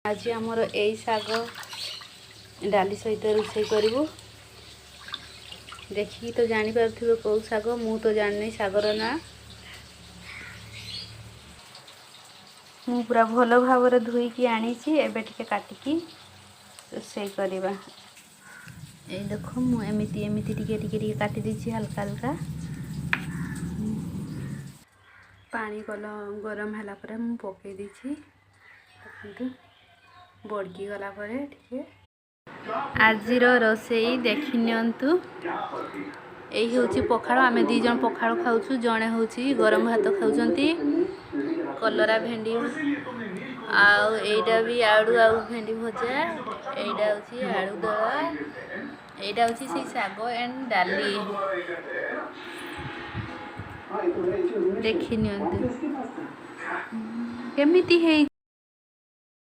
ଆଜି ଆମର ଏଇ ଶାଗ ଡାଲି ସହିତ ରୋଷେଇ କରିବୁ। ଦେଖିକି ତ ଜାଣିପାରୁଥିବେ କେଉଁ ଶାଗ। ମୁଁ ତ ଜାଣିନି ଶାଗର ନାଁ। ମୁଁ ପୁରା ଭଲ ଭାବରେ ଧୋଇକି ଆଣିଛି। ଏବେ ଟିକେ କାଟିକି ରୋଷେଇ କରିବା। ଏଇ ଦେଖ, ମୁଁ ଏମିତି ଏମିତି ଟିକେ ଟିକେ ଟିକେ କାଟି ଦେଇଛି, ହାଲକା ହାଲକା। ପାଣି ଗଲ ଗରମ ହେଲା ପରେ ମୁଁ ପକାଇ ଦେଇଛି। ଦେଖନ୍ତୁ, ବଡ଼କି ଗଲା ପରେ ଟିକେ ଆଜିର ରୋଷେଇ ଦେଖି ନିଅନ୍ତୁ। ଏଇ ହେଉଛି ପଖାଳ। ଆମେ 2 ଜଣ ପଖାଳ ଖାଉଛୁ, ଜଣେ ହେଉଛି ଗରମ ଭାତ ଖାଉଛନ୍ତି। କଲରା ଭେଣ୍ଡି, ଆଉ ଏଇଟା ବି ଆଳୁ ଆଉ ଭେଣ୍ଡି ଭଜା। ଏଇଟା ହେଉଛି ଆଳୁ ଦଳା। ଏଇଟା ହେଉଛି ସେଇ ଶାଗ ଆଣ୍ଡ ଡାଲି। ଦେଖି ନିଅନ୍ତୁ କେମିତି ହେଇ।